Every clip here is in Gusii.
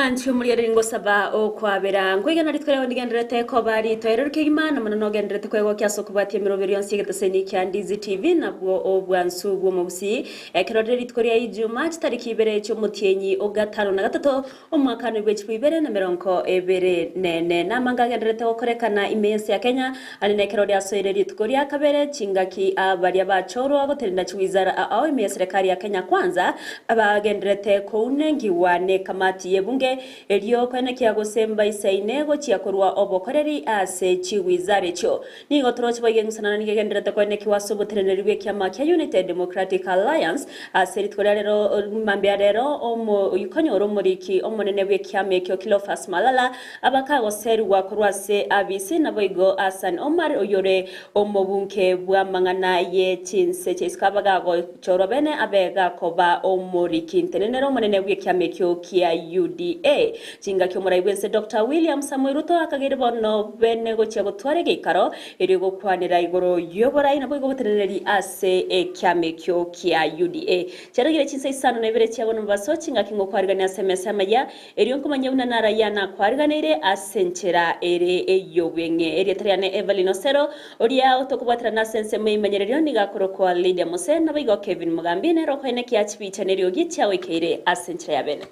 Mwanchi omorigereri ngosaba okwabera. Nkoigena rituko riao ndigendererete koba ritoereru kegima, na mono nogendererete kwegokia ase okobwatia emeroberi yonsi y'egeteseni kia Ndizi TV nabwo obwansu bw'omogusii. Ekero rire rituko ria Ijumaa chitariki ibere chi'omotienyi o gatano na gatato omwakano bwe chilifu ibere na emerongo ebere nene. Namange agendererete gokorekana ime y'ense ya Kenya, aria nekero riasoire rituko ria kabere chingaki abaria bachorwa gotenena chiwizara ao ime y'eserekari ya Kenya Kwanza Abagendererete kounengigwa nekamati y'ebunge, erio koenekia gose mbaisaine gochia korwa obokoreri ase chiwizara echio. Nigo toroche boigo eng'usanana nigo egendererete koenekiwa ase oboteneneri bw'ekiama kia United Democratic Alliance ase rituko ria rero mambia rero omo konyora omoriki omonene bw'ekiama ekio Cleophas Malala abakagoserigwa korwa ase abisi naboigo Hassan Omar oyore Omobunke bw'amang'ana ye chinse chia isiko abagagochorwa bene abe gakoba omoriki ntenenere omonene bw'ekiama ekio kia UDA. Chingaki omorai bw'ense Doctor William Samoei Ruto akageire bono bene gochia gotwara egeikaro erio gokwanera igoro y'oborai naboigo oboteneneri ase ekiama ekio kia UDA. Chiarogire chinsa isano na ibere chia bono mobaso chingaki ngokwarigania ase emesa y'amayia Erio nkomanya buna narayia nakwariganeire ase enchera ere ey'obweng'e. Erieta riane Evelyn Osero, oria otokobwaterana ase ensemo y'eimenyererio nigo akorokwa Lydia Mose, naboigo Kevin Mugambi nere okoenekia chibicha neriogi chiagoikeire ase enchera ya bene.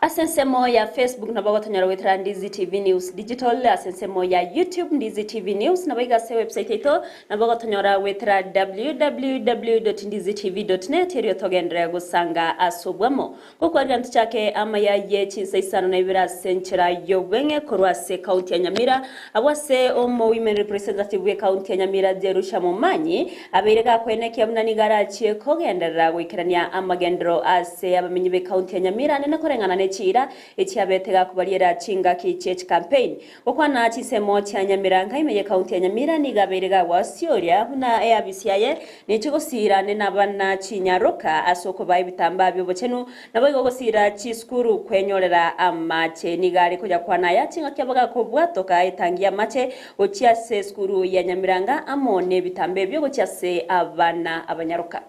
Ase ensemo ya Facebook nabo ogotonyora goetera Ndizi TV News Digital, ase ensemo ya YouTube Ndizi TV News, nabo iga ase ewebsite yaito nabo ogotonyora goetera www.ndizitv.net erio togenderere gosanga ase obwamo. Gokwarire ntochake amaya ye chinsa isano na ibere ase enchera y'obweng'e korwa ase ekaunti ya Nyamira, abwo ase omo women representative bw'ekaunti ya Nyamira Jerusha Momanyi abeire gakoenekia buna nigo arachie kogenderera goikerania amagenderero ase abamenyi b'ekaunti ya Nyamira nene koreng'ana ne chiira echiabete gakobariera chingaki chie chicampaign. Gokwana chinsemo chia Nyamira nka ime y'ekaunti ya Nyamira nigo abeire gagwasioria buna eabisi yaye neche gosiira ne nabana chinyaroka ase okobaa ebitambaa bi'obochenu, naboigo gosiira chisukuru kwenyorera amache. Nigo are koyakwana aya chingaki abagakobwatoka etangi y'amache gochia ase esukuru ya Nyamiranga amo nebitambaa ebio gochia ase abana abanyaroka.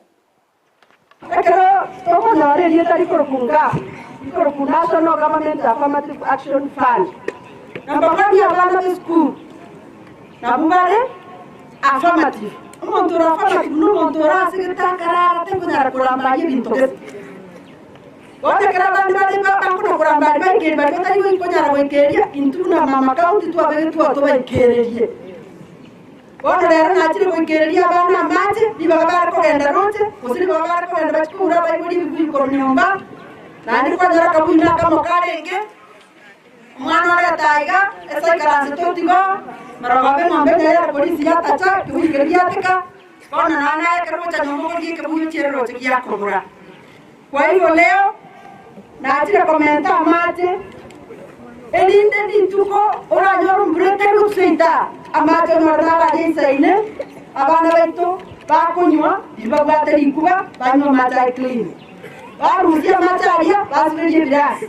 Ekero tokonyora erieta rikorokwa NGAAF, rikorokwa National Government Affirmative Action Fund, na mbakwanie abana b'esukuru nabwo bare affirmative. Omonto ore affirmative nomonto ore ase gete akarara takonyara korambaria ebinto gete. Bono ekero abande bare bakona korambaria baikeria baria batari konyara goikeria, intwe buna mama county twabegetwe oo tobaikererie. Bono rero nachire goikereria abana amache, ribaga bare kogenda roche, gose ribaga bare kogenda bachie koura abaibori ebibuyu korwa nyomba, naende kwanyora akabuyu nakamo karenge, omwana oreta aiga, ase aikaransete otiga oo, marogoba eng'ombe enya ya polisi yatacha, ekebuyu keria giateka, bono naende naye ekero ogocha nyomba okorigia ekebuyu ochiere roche giakobora. Kwa hivyo leo nachire komenta amache, erinde rituko oranyore ombura etari gotuseita, amache onyore nabare aisaine, abana baito bakonywa tibabwate rikuba, banywe amache are clean. Barusia amache aria, basiberie ebirasi,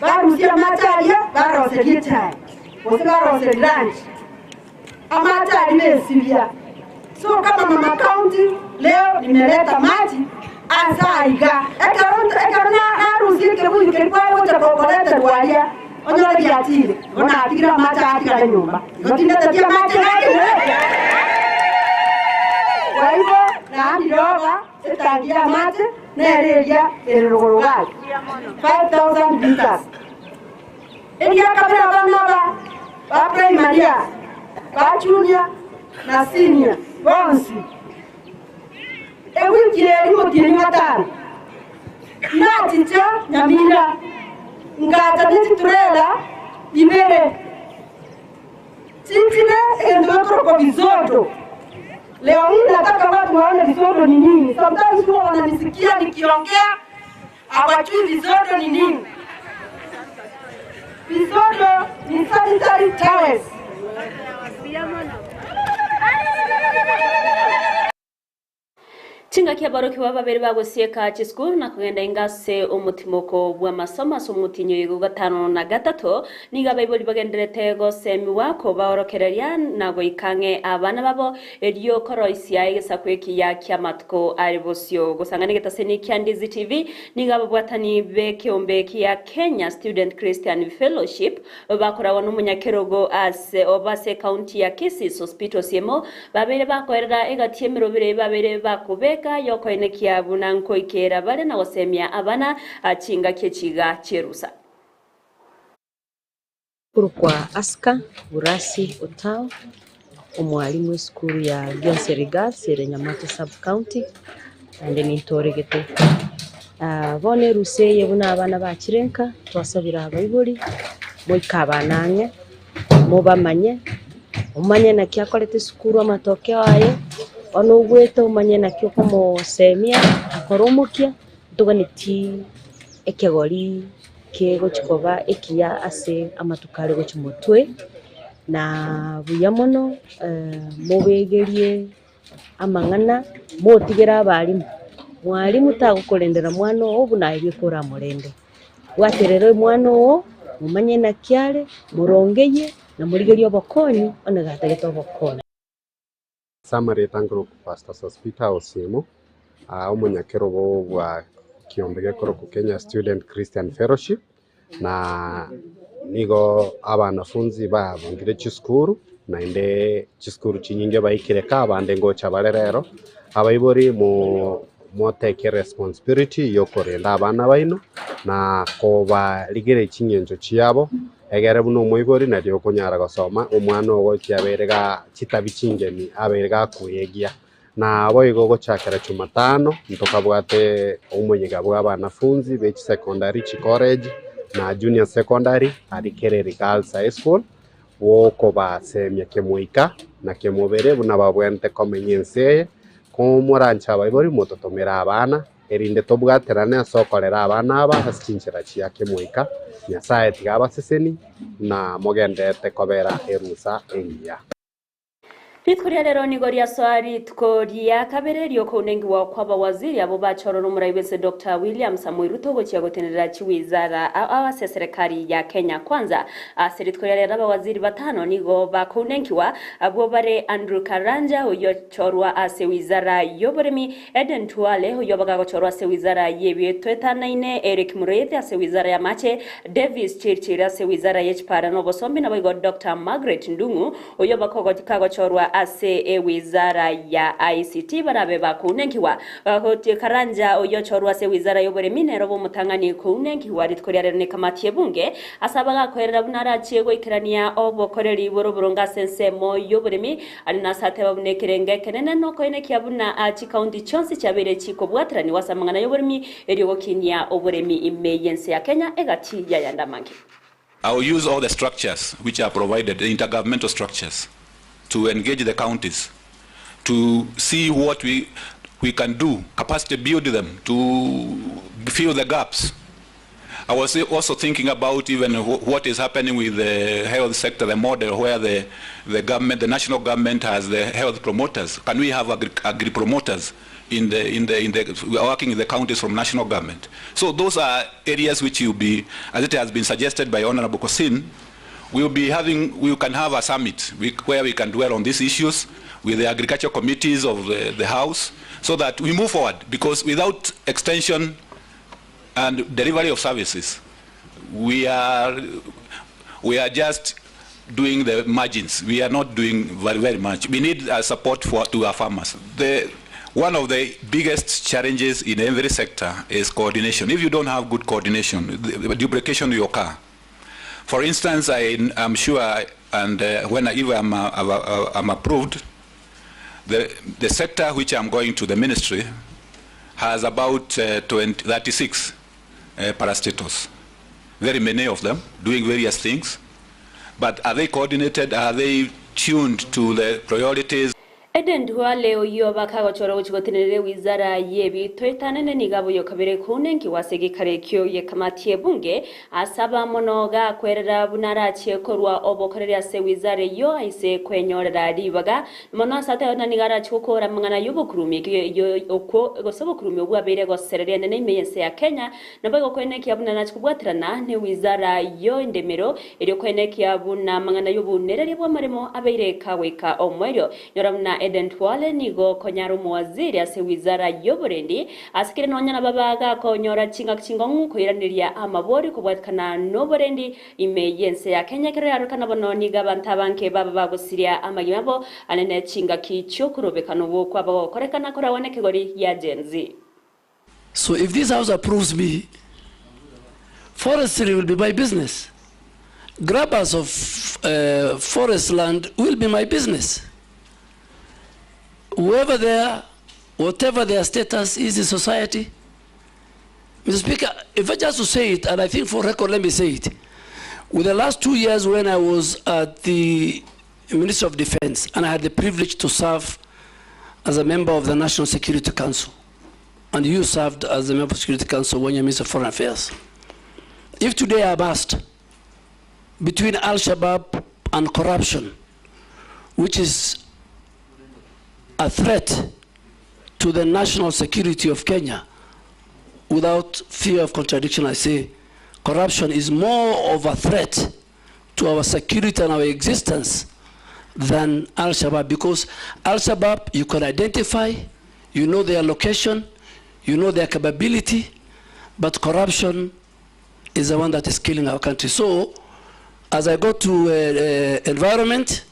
barusia amache aria, baroserie echae, gose baroserie lunch. Amache aria besibia. So kama mama county leo nimeleta maji ase aiga ekero ekero narusia ekebuyu keria kware gocha koreterwa aria onyore giachire igo natigire amache atigare nyomba igo tindeteti amache gaki kwa hivyo naandire oba etangi ya amache nere eria ere rogoro gaki 5000 litres. Eria kabere abana aba ba primary aa, ba junior na senior bonsi, ewiki eri motienyi gatano, nachicha Nyamira, ngacha ne chitrela ibere, chinchire egento gekorokwa bisodo. Leo hii nataka watu waone visodo ni nini. Sometimes huwa wananisikia nikiongea Hawajui visodo ni nini. Visodo ni sanitary towels. Chingaki aborokigwa babere bagosieka chisukuru na kogenda inga ase omotimoko bw'amasomo ase omotienyi oyo gatano na gatato, nigo abaibori bagendererete gosemiwa kobaorokereria na goika ang'e abana babo, erio koroisia egesaku ekiya ki'amatuko are bosio. Gosang'ana egetaseni kia Ndizi TV, nigo ababwatani b'ekeombe kia Kenya Student Christian Fellowship bakoragwa nomonyakerogo ase obo ase ekaunti ya Kisii Sospeter Osiemo Babeire bakoerera egati y'emerobere eye babeire bakobeka y'okoenekia buna nkoikeera bare na gosemia abana chingaki echiga chi'erusa. Korokwa Aska Burasi Otao, omwalimu esukuru ya Gionseri Girls ere Nyamache Sub-County, naende nintoregete. Bono erusa eye buna abana bachire nka, twasabire abaibori, moike abana ang'e, mobamanye, omanye naki akorete esukuru amatokeo aye, bono ogwete omanye naki okomosemia akore omokia, ntoganeti ekegori kegochi koba ekiya ase amatuko are gochia motwe, na buya mono mobegerie amang'ana, motigere abalimu, mwalimu tagokorendera mwana oo buna aye bweka oramorende. Bwaterera omwana oo, momanye naki are, morongeyie, na morigerie obokonyi onye gatagete obokonyi. Ase amarieta nkorokwa Pastor Sospeter Osiemo, omonyakerogo bwa ekiombe gekorokwa Kenya Student Christian Fellowship, na nigo abanafunzi babungire chisukuru, naende chisukuru chinyinge baikire ka abande ngocha bare rero, abaibori mo. Motake responsibility y'okorenda abana baino na kobarigereria ching'encho chiabo, egere buna omoibori nario okonyara gosoma omwana ogo ekiabeire ga chitabi chingeni abeire gakwegia. Naboigo gochakera Jumatano ntokabwate omoyega bwa abanafunzi be chisecondary, chicollege na junior secondary aria Kereri Girls High School, bw'okobasemia kemoika na kemobere buna babwenerete komenya ense eye. Komoranche abaibori mototomere abana, erinde tobwaterane ase okorera abana aba ase chinchera chia kemoika. Nyasae tiga abaseseni, na mogendererete kobera erusa engiya. Rituko ria rero nigo riasoa rituko ria kabere riokounengiwa kw'abawaziri abwo bachorora omorai bw'ense Doctor William Samoei Ruto gochia gotenerera chiwizara ao ase eserekari ya Kenya Kwanza. Ase rituko ria rero abawaziri batano nigo bakounenkiwa, abwo bare Andrew Karanja oyio Chorwa ase wizara y'oboremi, Eden Duale, oyio bagagochorwa ase wizara y'ebietoetanaine, Eric Mureithi ase wizara y'amache, Davis Chirchir ase wizara y'echipara na obosombi, naboigo Doctor Margaret Ndung'u, oyio bakagochorwa ase ewizara ya ICT barabe bakounenkiwa. Karanja, oyio ochorwa ase wizara y'oboremi, nere obe omotang'ani kounenkigwa rituko ria rero nekamati y'ebunge, ase abagakoerera buna arachie goikerania obokoreri bore oboronge ase ensemo y'oboremi. Aria nase ateba buna ekerengo ekenene nokoenekia buna chikaunti chionsi chiabeire chikobwateranigwa ase amang'ana y'oboremi erio gokinia oboremi ime y'ense ya Kenya egati y'ayande amange. I will use all the structures which are provided, the intergovernmental structures, to engage the counties to see what we, we can do, capacity build them to fill the gaps. I was also thinking about even what is happening with the health sector, the model where the, the government, the national government has the health promoters. Can we have agri, agri promoters in the, in the, in the, we are working in the counties from national government? So those are areas which will be, as it has been suggested by Honorable Kosin, we will be having, we can have a summit where we can dwell on these issues with the agriculture committees of the, the House so that we move forward because without extension and delivery of services, we are, we are just doing the margins. We are not doing very, very much. We need support for, to our farmers. The, one of the biggest challenges in every sector is coordination. If you don't have good coordination, the duplication will occur. For instance, I am sure, and when I, if I'm, I'm approved, the, the sector which I'm going to, the ministry, has about 20, 36 parastatals. Very many of them doing various things. But are they coordinated? Are they tuned to the priorities? Aden Duale oyio bakagochora gochia gotenenera ewizara y'ebitoetanene nigo aboyio kabere kounenkiwa ase egekaro ekio gi'ekamati y'ebunge ase abamono gakwerera buna arachie korwa obokoreri ase ewizara eyio aise kwenyorera ribaga mono ase ateba buna nigo arachie gokora amang'ana y'obokurumi ekio okwo gose obokurumi obwo abeire gosereria enene ime y'ense ya Kenya Naboigo koenekia buna nachia kobwaterana newizara y'endemero, erio koenekia buna amang'ana y'obounereria bw'amaremo abeire kagoika omoerio. Nyora buna Eden Duale nigo konyara omowaziri ase wizara y'oborendi, ase kere nonya nababa gakonyora chingaki chingong'u koiraneria amabori kobwatikana noborendi ime y'ense ya Kenya ekero yarorokana bono nigo abanto abange baba bagosiria amagima abo anene chingaki chi'okorobekana obwo kwaba gokorekana koragwa nekegori gia Gen Z. So if this house approves me, forestry will be my business. Grabbers of uh, forest land will be my business. Whoever they are, whatever their status is in society. Mr. Speaker, if I just to say it, and I think for record, let me say it. With the last 2 years when I was at the Ministry of Defense, and I had the privilege to serve as a member of the National Security Council, and you served as a member of the Security Council when you're Minister of Foreign Affairs. If today I'm asked between Al-Shabaab and corruption, which is a threat to the national security of Kenya, without fear of contradiction, I say corruption is more of a threat to our security and our existence than Al-Shabaab, because Al-Shabaab you can identify, you know their location, you know their capability, but corruption is the one that is killing our country. So, as I go to environment,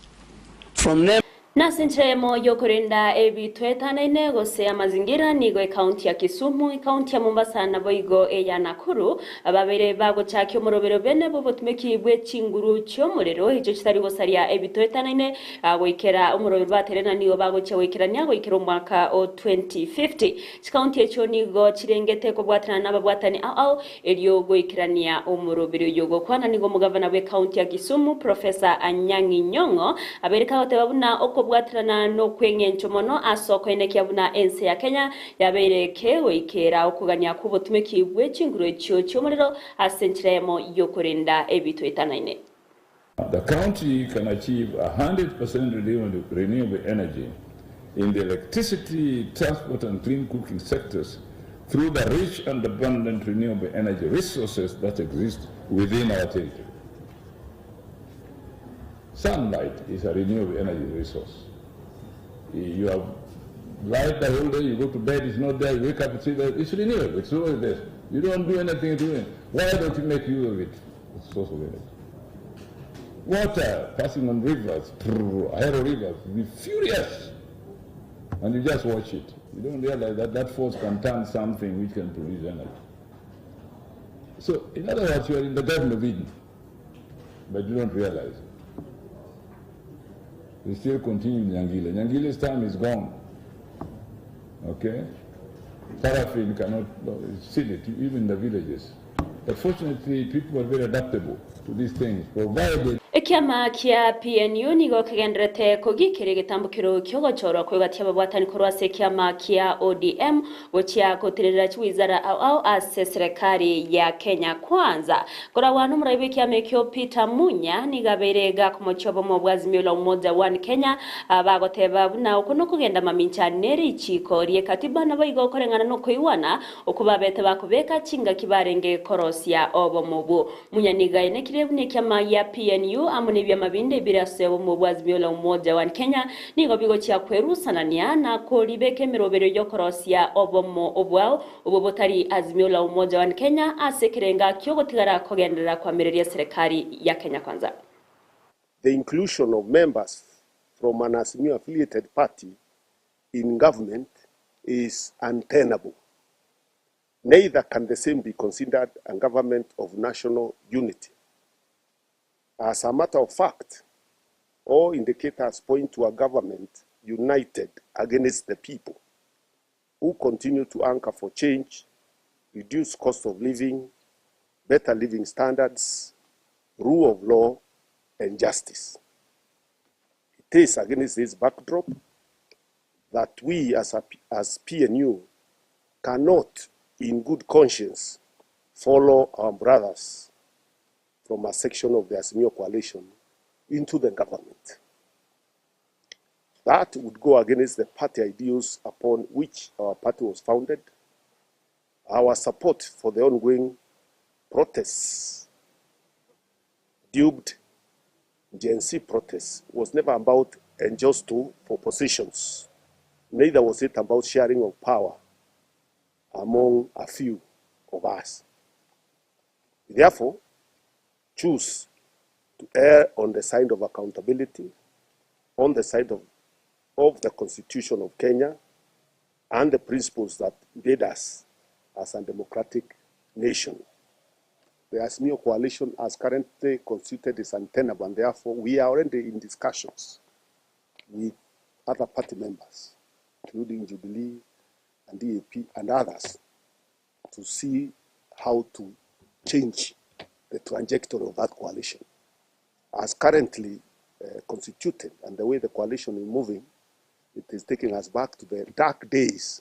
from NEM, Nase enchera eyemo y'okorenda ebitoetanaine gose amazingira nigo ekaunti ya Kisumu, ekaunti ya Mombasa naboigo eya Nakuru babeire bagochakia omorobero bene bw'obotumeki bwe chinguru chi'omorero echio chitari gosaria ebitoetanaine goikera omorobero baterena nigo bagochia goikerania goikera omwaka o 2050. Chikaunti echio nigo chirengete kobwatanana nababwatani ao ao Erio goikerania omoroberi oyio ogokwana nigo omogavana bw'ekaunti ya Kisumu, Professor Anyang'i Nyong'o abeire kagoteba buna okobwaterana nokweng'encho mono ase okoenekia buna ense ya Kenya yabeire kegoikera okogania kw'obotumeki bwe chinguru echio chi'omorero ase enchera eyemo y'okorenda ebitoetanaine. The county can achieve 100% renewable energy in the electricity, transport and clean cooking sectors through the rich and abundant renewable energy resources that exist within our territory. Sunlight is a renewable energy resource. You have light the whole day, you go to bed, it's not there, you wake up, it's there, it's renewable, it's always there. You don't do anything to it. Why don't you make use of it? It's a source of energy. Water passing on rivers, Ahero rivers, be furious. And you just watch it. You don't realize that that force can turn something which can produce energy. So, in other words, you are in the Garden of Eden, but you don't realize it. We still continue in Nyangile. Nyangile's time is gone. Okay? Paraffin cannot seal it, even in the villages. But fortunately, people are very adaptable to these things, provided Ekiama kia PNU nigo kegendererete kogikeria egetambokero ki'ogochorwa kw'egati y'ababwatani korwa ase ekiama kia ODM gochia gotenenera chiwizara ao ao ase eserekari ya Kenya Kwanza. Koragwa nomorai bw'ekiama ekio Peter Munya nigo abeire gakomochia obomo bwa Azimio la Umoja One Kenya bagoteba buna oko nokogenda mamincha nerichiko ri'ekatiba naboigo koreng'ana nokoigwana okwo babete bakobeka chingaki barenge korosia obomo obwo. Munya nigo aenekire buna ekiama gia PNU amo nebiama binde bire ase obomo bwa Azimio la Umoja One Kenya nigo bigochia kwerusanania na koribeka emeroberio y'okorosia obomo obwao obwo botari Azimio la Umoja One Kenya ase ekerenga kiogotigara kogenderera koamereria eserekari ya Kenya Kwanza. The inclusion of members from an Azimio affiliated party in government is untenable. Neither can the same be considered a government of national unity. As a matter of fact, all indicators point to a government united against the people, who continue to anchor for change, reduce cost of living, better living standards, rule of law, and justice. It is against this backdrop that we as, a, as PNU cannot, in good conscience, follow our brothers from a section of the Azimio coalition into the government. That would go against the party ideals upon which our party was founded, our support for the ongoing protests, dubbed Gen Z protests, was never about and just to for positions. Neither was it about sharing of power among a few of us. We therefore choose to err on the side of accountability, on the side of, of the Constitution of Kenya, and the principles that made us as a democratic nation. The Azimio coalition as currently constituted is untenable, and therefore we are already in discussions with other party members, including Jubilee and DAP and others, to see how to change the trajectory of that coalition. As currently constituted and the way the coalition is moving, it is taking us back to the dark days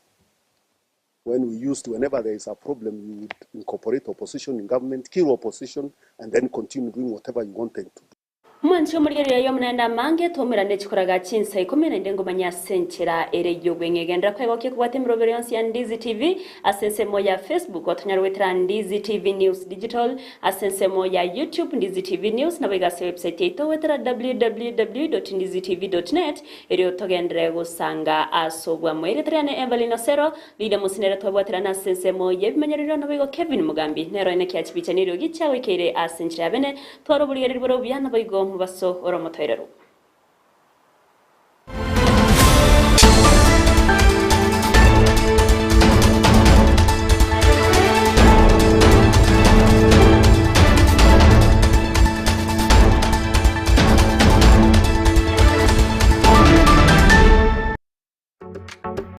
when we used to, whenever there is a problem, you would incorporate opposition in government, kill opposition, and then continue doing whatever you wanted to do. Mwanchi omorigereria y'omonene amange twaumerane chikoraga chinsa ikomi na inde ngomanya ase enchera ere y'obweng'e. Genderera kwegokia kobwata emerobero yonsi ya Ndizi TV ase ensemo ya Facebook otonyare goetera Ndizi TV News Digital ase ensemo ya YouTube Ndizi TV News nabo iga ase website yaito goetera www.ndizitv.net erio togenderere gosanga ase obwamo. Ere tari ane Evelyn Osero, Lydia Musinere twabwaterana ase ensemo y'ebimanyererio naboigo Kevin Mugambi nero aine kia chibicha neriogi chiagoikeire ase enchera ya bene. Twara oborigereria bore obuya naboigo omobaso ore omotoereru.